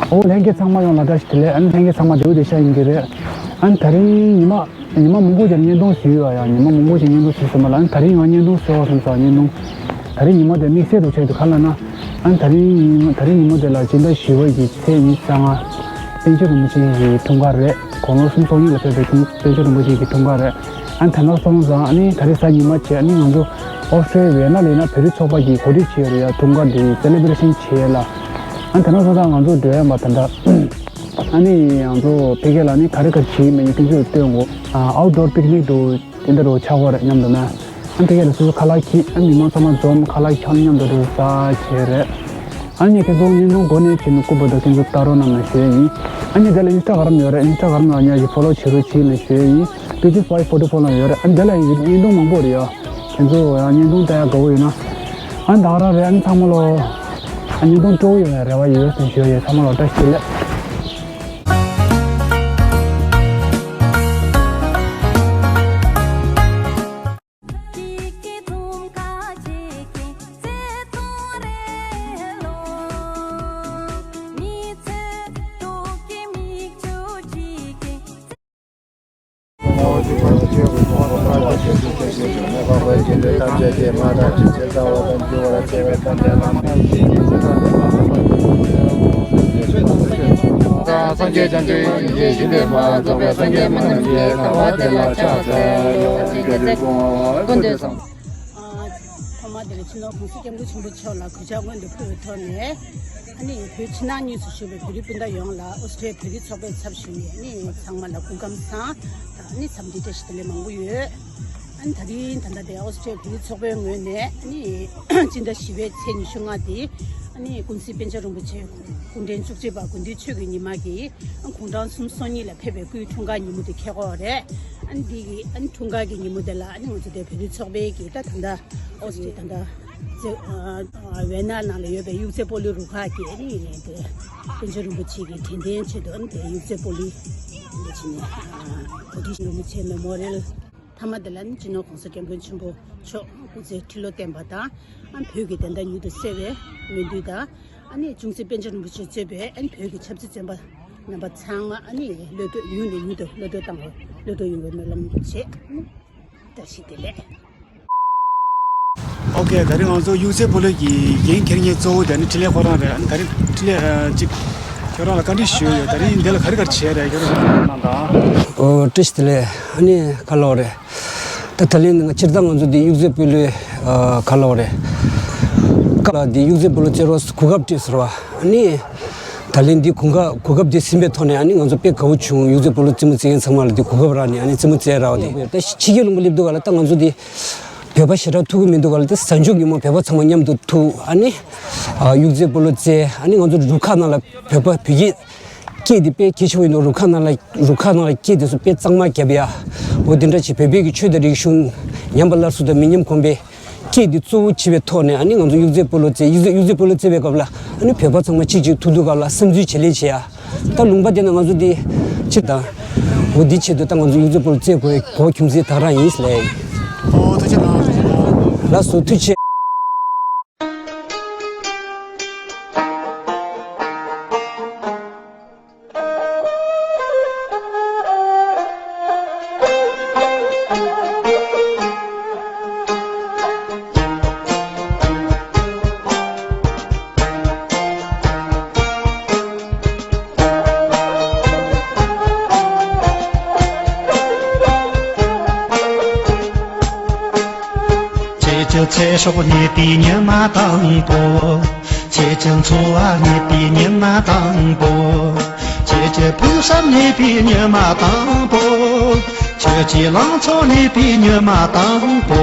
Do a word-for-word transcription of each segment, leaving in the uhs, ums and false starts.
ཨོ་ལྷན་རྒྱས་ཚང་མ་ཡོང་ལ་བཀྲ་ཤིས་བདེ་ལེགས། ཨ་ནི་ལྷན་རྒྱས་ཚང་མ་བདེ་པོ་བདེ་ཤ་ཡིན་གྱི་རེད། ཨ་ནི་དེ་རིང་ཉི་མ་ཉི་མ་མང་པོ་ཅིག་བརྙན་ཐུང་བཟོས་ཡོད་ཡ། ཉི་མ་མང་པོ་ཅིག་བརྙན་ཐུང་བཟོས་སོང་མ་ལ། ཨ་ནི་དེ་རིང་ང་བརྙན་ཐུང་བཟོས་པ་སོང་ཙང་བརྙན་ཐུང་དེ་རིང་ཉི་མ་དེ་དམིགས་བསལ་དུ་ཆེད་དུ་ག་ལ་ན། ཨ་ནི་དེ་རིང་ཉི་མ་དེ་ལ་སྤྱི་ཟླ་བཞི་པ་གི་ཚེས་ཉི་ཤུ་རྩ་ལྔ། པཎ་ཆེན་རིན་པོ་ཆེ་གི་འཁྲུངས་སྐར་རེད། དགུང་ལོ་སུམ་ཅུ་སོ་གཉིས་ལ་ཕེབས་པའི་པཎ་ཆེན་རིན་པོ་ཆེ་གི་འཁྲུངས་སྐར་རེད། ཨ་ནི་དེ་ན་སོང་ཙང་ཨ་ནི་ད་རེས་གཟའ་ཉི་མ་བྱས། ཨ་ནི་ང་ཚོ་ཨོ་སི་ཀྲི་ཡ་ཝི་ཡེ་ན་ལ་ཡིན་ན་བོད་རིགས་ཚོགས་པ་གིས་གོ་སྒྲིག་བྱས་ཡོད་རེད་ཡ། འཁྲུངས་སྐར་འདི་སེ་ལེ་བྷི་རེ་ཤན་བྱས་ཡོད་ལ། ཨ་ནི་དེ་ན་སོང་ཙང་ང་ཚོ་འགྲོ་ཡ་མ་ད་ལྟ། ཨ་ནི་ང་ཚོ་ཕ་གི་ལ་ནི་ག་རེ་ག་རེ་བྱེད་ཀྱི་མེད་ནི་ཁྱོད་ཚོས་སྟོན་དགོས། ཨ་ཨའུ་ཌོར་པིག་ནིག་འདུག་དེ་འདྲ་རུ་ཆགས་ཀྱི་རེད་སྙམ་འདུག་ན། ཨ་ནི་ཕ་གི་ལ་སོ་སོ་ཁ་ལག་ཁྱེར། ཨ་མི་མང་ཚང་མ་འཛོམས་ཁ་ལག་ཁྱེར་མཉམ་དུ་རུ་ཟ་བྱས་རེད། ཨ་ནི་ཁྱེད་ཚོ་བརྙན་ཐུང་འགོ་ནས་བྱས་ནས་སྐུ་པར་དང་ཁྱེད་ཚོ་ལྟ་རོགས་གནང་ལ་ཞུ་ཡ་ཡིན། ཨ་ནི་དེ་ལ་ཨིན་སི་ཊ་གྷ་རམ་ཡོད་རེད། ཨིན་སི་ཊ་གྷ་རམ་ལ་ཉག་གཅིག་ཕོ་ལོ་བྱེད་རོགས་བྱེད་ལ་ཞུ་ཡ་ཡིན། བི་ཇི་ཨེས་ཝའི་ཕོར་ཊི་ཕོར་ལ་ཡོད་རེད། ཨ་ནི་དེ་ལ་བརྙན་ཐུང་མང་པོ་རེད་ཡ། ཁྱེད་ཚོ་ཡང་བརྙན་ཐུང་ལྟ་ཡ་དགའ་བོ་ཡོད་ན། ཨ་ནི་ད་ག་རང་རེད། ཨ་ནི་ཚང་མ་ལོ། ཨ་བརྙན་ཐུང་སྤྲོ་བོ་ཡོང་བའི་རེ་བ་ཡོད་ཟེར་ཞུ་ཡ་ཡིན། ཚང་མ་ལོ་བཀྲ་ཤིས་བདེ་ལེགས། སངས་རྒྱས་བཅོམ་ལྡན་འདས་ཀྱིས་ཞིང་དེར་མ་རྫོགས་པའི་སངས་རྒྱས་མི་རྣམས་ཀྱིས་དགའ་བ་དེ་ལ་ཕྱག་འཚལ་ལོ། ཐོག་མ་དེ་ལ་སྤྱི་ནོར་༸གོང་ས་༸སྐྱབས་མགོན་ཆེན་པོ་མཆོག་ལ་གུས་ཕྱག་སྔོན་དུ་ཕུལ་བའི་ཐོག་ནས། ཨ་ནི་བོད་ཕྱི་ནང་གཉིས་སུ་བཞུགས་པའི་བོད་རིགས་སྤུན་ཟླ་ཡོངས་ལ་ཨོ་སི་ཀྲི་ཡ་བོད་རིགས་ཚོགས་པའི་ཚབ་ཞུས་ནས། ཨ་ནི་ཚང་མ་ལ་སྐུ་ཁམས་བཟང་དང་། ཨ་ནི་འཚམས་འདྲི་བཀྲ་ཤིས་བདེ་ལེགས་མང་པོ་ཡོད། ཨ་ནི་ད་རིང་ད་ལྟ་དེ་ཨོ་སི་ཀྲི་ཡ་བོད་རིགས་ཚོགས་པའི་ངོས་ནས། ཨ་ནི་སྤྱི་ཟླ་བཞི་པའི་ཚེས་ཉི་ཤུ་ལྔ་དེ། ཨ་ནི་ཀུན་གཟིགས་པཎ་ཆེན་རིན་པོ་ཆེ་སྐུ་ཕྲེང་བཅུ་གཅིག་པ་དགེ་འདུན་ཆོས་ཀྱི་ཉི་མ་གིས་དགུང་གྲངས་སུམ་ཅུ་སོ་གཉིས་ལ་ཕེབས་པའི་སྐུའི་འཁྲུངས་སྐར་ཉིན་མོ་དེ་འཁེལ་གྱི་ཡོད་རེད། ཨ་ནི་འདི་གི་ཨ་ནི་འཁྲུངས་སྐར་གྱི་ཉིན་མོ་དེ་ལ། ཨ་ནི་ང་ཚོ་དེ་བོད་རིགས་ཚོགས་པའི་གི་ད་ད་ལྟ་ཨོ་སི་ཀྲི་ཡ་ད་ལྟ་ཙེ་ཨ་ཨ་ཝི་ཡེ་ན་ནང་ལ་ཡོད་པའི་གཡུ་རྩེ་སྤོ་ལོའི་རུ་ཁག་གིས། ཨ་ནི་ནས་དེ་པཎ་ཆེན་རིན་པོ་ཆེ་གི་དྲན་རྟེན་ཆེད་དུ། ཨ་ནི་དེ་གཡུ་རྩེ་སྤོ་ལོའི་འདི་བྱས་ནས། ཨ་གོ་སྒྲིག་རིན་པོ་ཆེ་མེ་མོ་རི་ཡལ། མཐའ་མ་དེ་ལ་ནི་སྤྱི་ནོར་༸གོང་ས་༸སྐྱབས་མགོན་ཆེན་པོ་མཆོག་སྐུ་ཚེ་ཁྲི་ལོ་བརྟན་པ་དང་། ཨ་བོད་ཀྱི་བདེན་མཐའ་མྱུར་དུ་གསལ་བའི་སྨོན་འདུན་དང་། ཨ་ནི་ཅུང་ཟད་པཎ་ཆེན་རིན་པོ་ཆེས་གཙོས་པའི། ཨ་ནི་བོད་ཀྱི་ཆབ་སྲིད་བཙོན་པ་རྣམ་པ་ཚང་མ། ཨ་ནི་གློད་གྲོལ་མྱུར་ནས་མྱུར་དུ་གློད་གྲོལ་བཏང་བ། གློད་གྲོལ་ཡོང་བའི་སྨོན་ལམ་བྱེད། བཀྲ་ཤིས་བདེ་ལེགས། ཨོ་ཁེ། ད་རིང་ང་ཚོ་གཡུ་རྩེ་སྤོ་ལོ་གི་འགན་འཁྱེར་མཁན་གཙོ་བོ་དེ་ནི་འཕྲིན་ལས་ཁོ་རང་རེད། ཨ་ནི་ད་རིང་འཕྲིན་ལས་ཨ་ཅིག་ཁྱོད་རང་ལ་བཀའ་འདྲི་ཞུས་ཡོད། ད་རིང་འདི་ལ་ག་རེ་ག་རེ་བྱས་རེད། ཁྱོད་རང་གནང་དང་། ཨོ་བཀྲ་ཤིས་བདེ་ལེགས། ཨ་ནི་ག་ལབ་དགོས་རེད། ད་ད་ལན་ང་སྤྱིར་བཏང་ང་ཚོ་འདི་གཡུ་རྩེ་སྤོ་ལོའི་ཨ་ག་ལབ་དགོས་རེད། སྐབས་ལ་འདི་གཡུ་རྩེ་སྤོ་ལོ་རྩེ་རོགས་གོ་སྐབས་སྤྲད་ཟེར་བ། ཨ་ནི་ད་ལན་འདི་གོ་སྐབས་གོ་སྐབས་འདི་ཟིན་པའི་ཐོག་ནས། ཨ་ནི་ང་ཚོ་དཔེ་དགའ་བོ་བྱུང་། གཡུ་རྩེ་སྤོ་ལོ་རྩེད་མོ་རྩེ་མཁན་ཚང་མ་ལ་འདི་གོ་སྐབས་རག་ནས། ཨ་ནི་རྩེད་མོ་རྩེ་རག་པ་དེ། ད་ཕྱི་རྒྱལ་ལུང་པ་སླེབས་དུས་ག་ལ་ད་ང་ཚོ་འདི་བོད་པ་ཞེ་དྲག་ཐུག་གི་མི་འདུག་ག་ལ། དེ་གཟའ་མཇུག་ཉིན་མོ་བོད་པ་ཚང་མ་མཉམ་དུ་ཐུག་ཨ་ནི་ཨ་གཡུ་རྩེ་སྤོ་ལོ་རྩེ། ཨ་ནི་ང་ཚོ་རུ་ཁག་ནང་ལ་བོད་པ་བོད་སྐད་སྐད་དེ་དཔེ་གལ་ཆེན་པོ་ཡིན་འདུག་རུ་ཁག་ནང་ལ་རུ་ཁག་ནང་ལ་སྐད་དེ་ཚོ་དཔེ་གཙང་མ་རྒྱབ་ཡ། འོ་དེ་འདྲ་བྱས། བོད་པའི་གི་ཆོས་དང་རིག་གཞུང་ཉམས་པ་སླར་གསོ་དང་མི་ཉམས་གོང་འཕེལ་སྐད་དེ་གཙོ་བོ་བྱས་པའི་ཐོག་ནས། ཨ་ནི་ང་ཚོ་གཡུ་རྩེ་སྤོ་ལོ་རྩེ། གཡུ་རྩེ་གཡུ་རྩེ་སྤོ་ལོ་རྩེ་བའི་སྐབས་ལ། ཨ་ནི་བོད་པ་ཚང་མ་གཅིག་གཅིག་ཐུག་དུས་སྐབས་ལ་བསམ་ཚུལ་བརྗེ་ལེན་བྱེད་ཡ། ད་ལུང་པ་དེ་ན་ང་ཚོ་འདི་ཕྱིར་དང་། འོ་འདི་ཆེད་དུ་ད་ང་ཚོ་གཡུ་རྩེ་སྤོ་ལོ་རྩེ་དགོས་གོ་ཁྱུང་ཚེ་ད་རང་ཡིན་ལས། ཨོ་ཐུགས་རྗེ་གནང་། ལགས་སོ་ཐུགས་རྗེ་ཆེ། ཁྱེད་ཀྱི་ཚེ་སྲོག་རྙེད་པའི་ཉི་མ་དང་པོ། ཁྱེད་ཀྱི་འཚོ་བ་རྙེད་པའི་ཉི་མ་དང་པོ། ཁྱེད་ཀྱི་ཕུགས་བསམ་རྙེད་པའི་ཉི་མ་དང་པོ། ཁྱེད་ཀྱི་ལང་ཚོ་རྙེད་པའི་ཉི་མ་དང་པོ།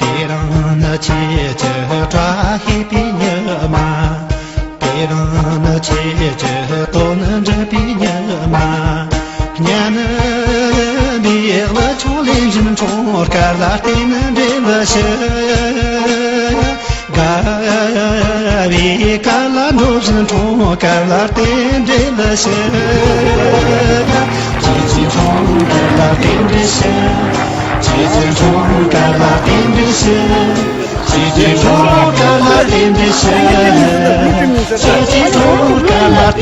དེ་རིང་ནི་ཁྱེད་ཀྱི་བཀྲ་ཤིས་པའི་ཉི་མ། དེ་རིང་ནི་ཁྱེད་ཀྱི་དོན་འགྲུབ་པའི་ཉི་མ། སྙན་པའི་ལུ་ཆུང་ལས་འཛིན་འཁྲུངས་སྐར་ལ་རྟེན་འབྲེལ་ཞུ། དགའ་བའི་སྐར་ལ་འགྲོ་བཞིན་འཁྲུངས་སྐར་ལ་རྟེན་འབྲེལ་ཞུ། ཁྱེད་ཀྱི་འཁྲུངས་སྐར་ལ་རྟེན་འབྲེལ་ཞུ། ཁྱེད་ཀྱི་འཁྲུངས་སྐར་ལ་རྟེན་འབྲེལ་ཞུ། ཁྱེད་ཀྱི་འཁྲུངས་སྐར་ལ་རྟེན་འབྲེལ་ཞུ། ཁྱེད་ཀྱི་འཁྲུངས་སྐར་ལ་ ཨོ་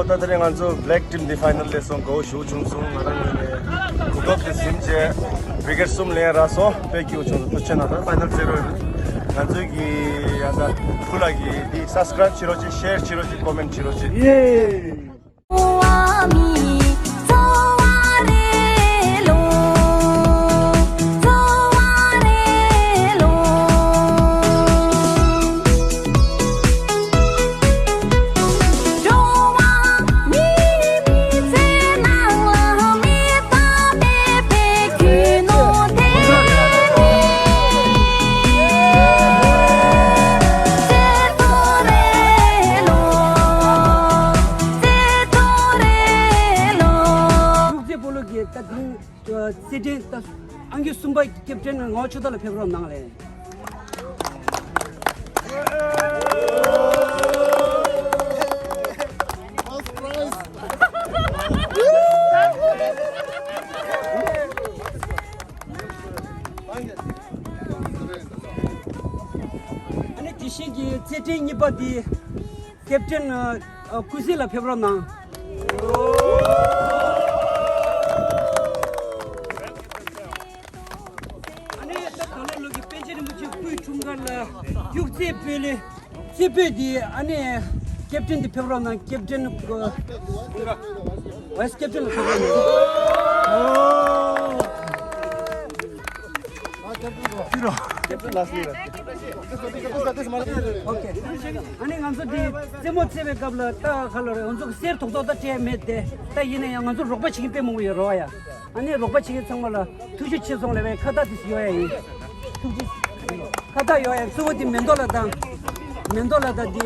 ད་དེ་རིང་ང་ཚོ་Black Team་འདི་ཕའི་ནལ་སླེབས་སོང་། དགའ་བོ་ཞེ་པོ་བྱུང་སོང་། ང་རང་ངོས་ནས་གོ་སྐབས་དེ་ཟིན་བྱས་ཝི་ཀེཊ་གསུམ་ལེན་རག་སོང་། དཔེ་སྐྱིད་པོ་བྱུང་སོང་། ཐུགས་རྗེ་གནང་། ད་ཕའི་ནལ་རྩེད་རོགས་ཡོད། ང་ཚོའི་གི་ཡ་ད་བུ་ལགས་ཀྱིས་འདི་སབ་སི་ཀ་རེབ་བྱེད་རོགས་བྱེད། ཤེར་བྱེད་རོགས་བྱེད། ཀོ་མེན་ཊི་བྱེད་རོགས་བྱེད། ཡེ། ཐུགས་རྗེ་སྤོ་ལོ་གི་ད་དུང་རྩེད་འགྲན་ད་ཨང་ཀི་གསུམ་པ་ཀེབ་ཊན་ངག་དབང་ཆོས་དར་ལགས་ཕེབས་རོགས་གནང་ལེ། ཨ་ནི་དེ་བཞིན་གྱི་རྩེད་འགྲན་གཉིས་པ་འདི་ཀེབ་ཊན་ཨ་ཀུན་གཟིགས་ལགས་ཕེབས་རོགས་གནང་། ཨ་ནི་ད་ད་ལོ་ལོ་གི་པཎ་ཆེན་རིན་པོ་ཆེ་སྐུའི་འཁྲུངས་སྐར་ལ་རྒྱུགས་རྩེད་སྤེལ་ལེ། རྩེད་སྤོས་འདི་ཨ་ནི་ཀེབ་ཊན་འདི་ཕེབས་རོགས་གནང་། ཀེབ་ཊན་ཝའི་སི་ཀེབ་ཊན་ལ་ཕེབས་རོགས་གནང་། ཨོ། ཀེབ་ཊན་ལ་སི་ལི་ར། ཨོ་ཁེ། ཨ་ནི་ང་ཚོ་འདི་རྩེད་མོ་རྩེ་བའི་སྐབས་ལ་ད་ག་ལ་རེད། ང་ཚོ་གི་གསེར་ཐོག་ཐོག་ད་སྤྲད་མེད་དེ། ད་ཡིན་ན་ཡང་ང་ཚོ་རོགས་པ་བྱེད་མཁན་དཔེ་མང་པོ་ཡོད་རེད་བ་ཡ། ཨ་ནི་རོགས་པ་བྱེད་མཁན་ཚང་མ་ལ་ཐུགས་རྗེ་ཆེ་སོང་ལབ་པའི་ཁ་བཏགས་དེ་ཞིག་ཡོད་ཡ་ཡིན། ཐུགས་རྗེ། ཁ་བཏགས་ཡོད་ཡ། གཙོ་བོ་དེ་མེ་ཏོག་ལ་དང་། མེ་ཏོག་ལ་དང་དེ།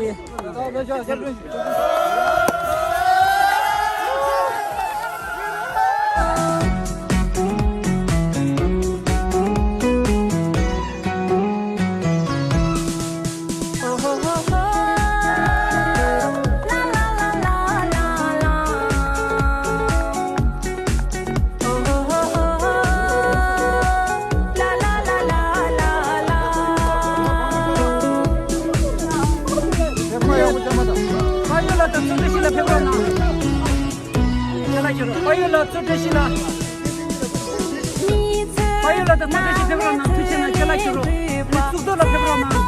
པ་ཡོ་ལ་ཚོ་བཀྲ་ཤིས་ལ། པ་ཡོ་ལ་དང་ཚོ་བཀྲ་ཤིས་ཕེབས་རོགས་གནང་། ཐུགས་རྗེ་གནང་། ཅ་ལག་ཁྱེར་རོགས། གཙུག་ཏོར་ལ་ཕེབས་རོགས་གནང་།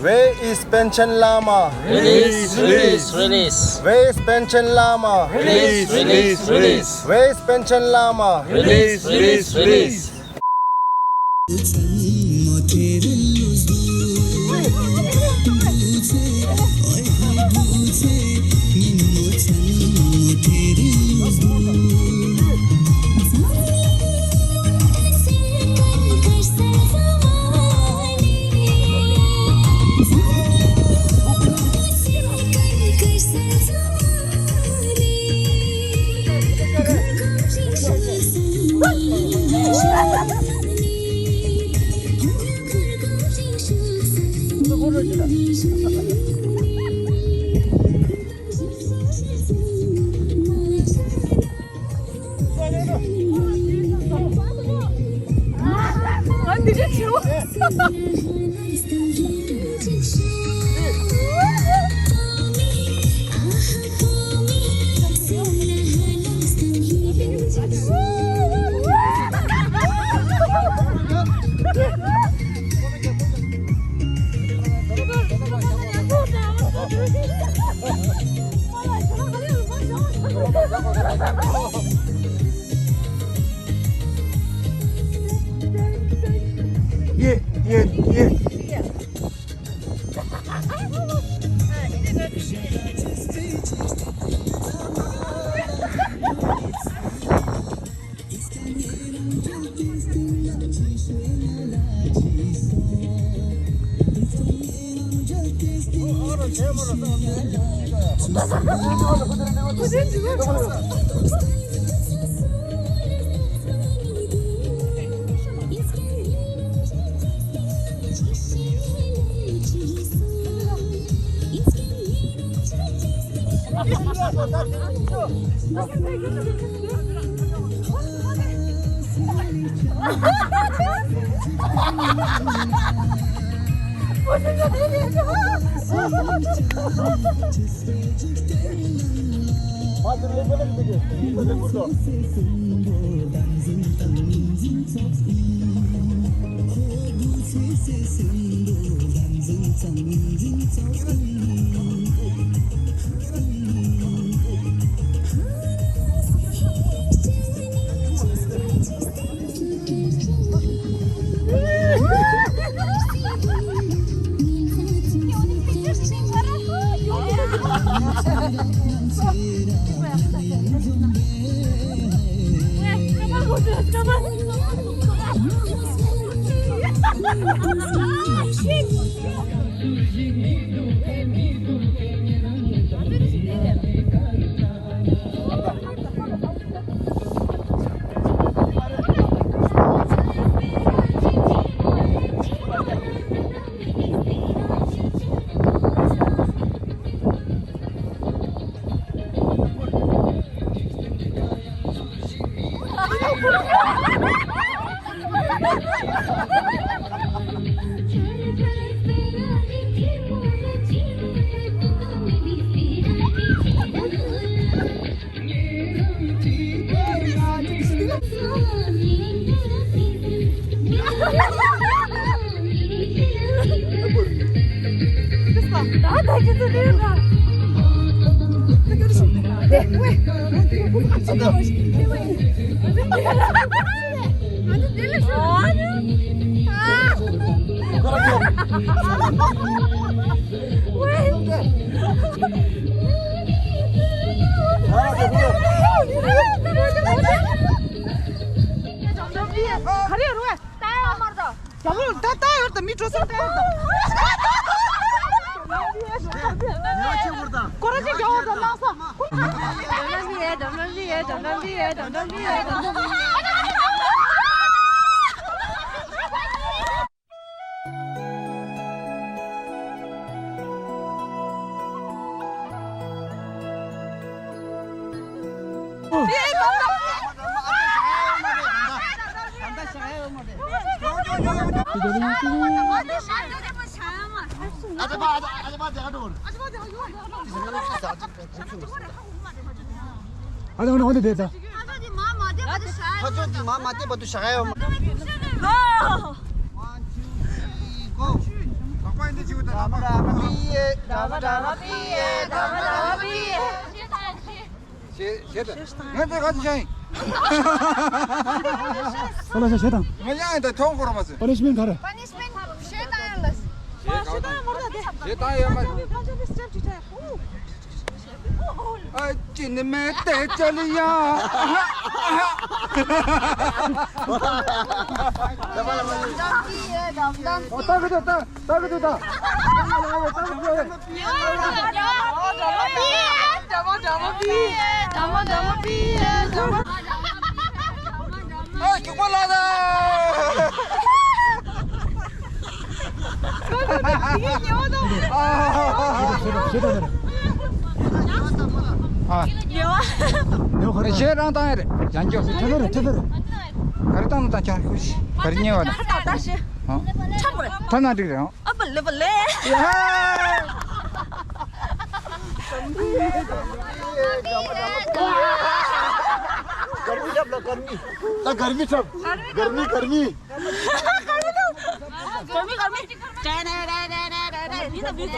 Where is Panchen Lama? Release, release, release. Where is Panchen Lama? Release, release, release. Where is Panchen Lama? Release, release, release. ག་རེ་རུ་བས། ད་ཡོད་མ་རེད། རྒྱ་ལོ་ད་ད་ཡོད་ད་མི་འགྲོ་ས་ད་ཡོད་ད། སྐོར་ར་ཅིག་རྒྱ་བོ་ད་ལངས་ས། ཨ་ད་འོ་ན་འོ་ན་དེ་ད། ཕ་ཚོ་དེ་མ་མ་བལྟས་བར་དུ་བཞག་ཡ་ཡོད་མ། One, two, three, go. ཞེས་ཞེས་ད་ང་ཚོ་ག་ཚོད་བྱ་ཡིན། ཨོ་ལ་ཞེས་ཞེས་དང་། ང་ཡང་ཡིན་ད་ཐོང་ཁོ་ར་མ་ཟེར། Punishment ག་རེ། Punishment ཞེས་ད་ཡང་ལ། ཞེས་ད་ཡང་མ། ཨ་ཅི་ནི་མེད་དེ་ཅ་ལི་ཡ། ཨོ་ད་གི་ད་ད་ད་གི་ད་ད། ཨ་ཁྱུག་པ་ལ་ད། ཨ། ཉེ་བ། ཉེ་བ་ག་རེ། གཞས་རང་བཏང་ཡ་རེད། ཅང་ཅོ། ཐེ་ཐེ་རེད། ཐེ་ཐེ་རེད། ག་རེ་བཏང་ན་བཏང་ཅང་ཁུ་ཤི། ག་རེ་ཉེ་བ་རེད། ཨ། ཐ་ན་འགྲིག་རེད། ཨ་པ་ལེ་པ་ལེ། གར་མི་འཁྲབ་ལ་གར་མི། ད་གར་མི་འཁྲབ། གར་མི་གར་མི། གར་མི་གར་མི།